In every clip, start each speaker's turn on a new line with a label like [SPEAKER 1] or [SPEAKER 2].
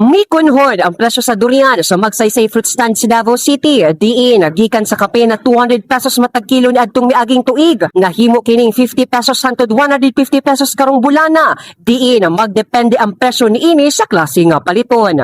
[SPEAKER 1] Mikunhod ang presyo sa durian sa Magsaysay Fruit Stand sa Davao City. Diin, gikan sa kape na 200 pesos matag kilo ni adtong miaging tuig. Nahimo kining 50 pesos hangtod 150 pesos karong bulana. Diin, magdepende ang presyo niini sa klase nga paliton.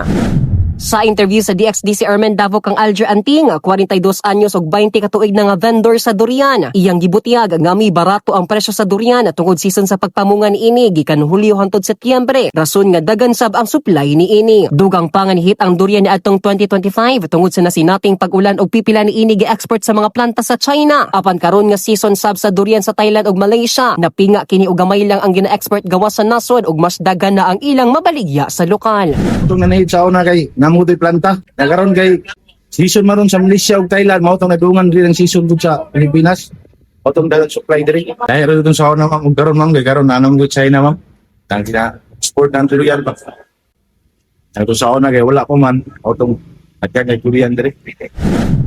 [SPEAKER 1] Sa interview sa DXDC Ermen Davao kang Alger Anting, 42 anyos ug 20 ka tuig na nga vendor sa durian. Iyang gibutyag nga mi barato ang presyo sa durian tungod season sa pagpamunga niini gikan Hulyo hangtod Setyembre. Rason nga dagan sab ang supply niini. Dugang pa nga nihit ang durian niadtong 2025 tungod sa nasinating pag-ulan ug pipila niini gi-export sa mga planta sa China. Apan karon nga season sab sa durian sa Thailand ug Malaysia, napinga kini og gamay lang ang gina-export gawas sa nasod ug mas dagan na ang ilang mabaligya sa lokal.
[SPEAKER 2] Itong nanahid sa una kay namutoy planta. Nagaron kay season maron sa Malaysia ug Thailand, mao tong nadungan diri ang season dud sa Pilipinas. Mao tong dalan supply diri. Dahil itong sa una, ma'am, ug karon, ma'am, kay karon nanong gud China, ma'am. Tang gina export ng durian pa. Ang sa una kay wala pa man, mao tong nagkagay durian diri.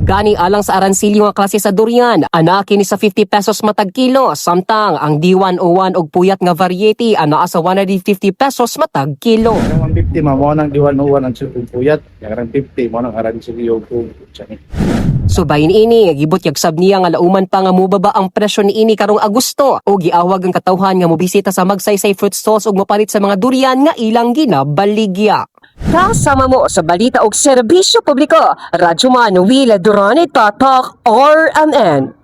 [SPEAKER 1] Gani alang sa aransilyo nga klase sa durian, anaa kini sa 50 pesos matag kilo, samtang ang D101 og puyat nga variety anaa sa 150 pesos matag kilo.
[SPEAKER 2] Ang 150, ma'am, mao nang D101 ang sulong puyat. Karon 50 mao nang aransilyo ug China.
[SPEAKER 1] Subay niini, gibutyag sab niya nga lauman pa nga mubaba ang presyo niini karong Agosto o giawag ang katawhan nga mobisita sa Magsaysay Fruit Stalls ug mopalit sa mga durian nga ilang ginabaligya. Kasama mo sa balita og serbisyo publiko, Radyoman Wila Duran, Tatak RMN.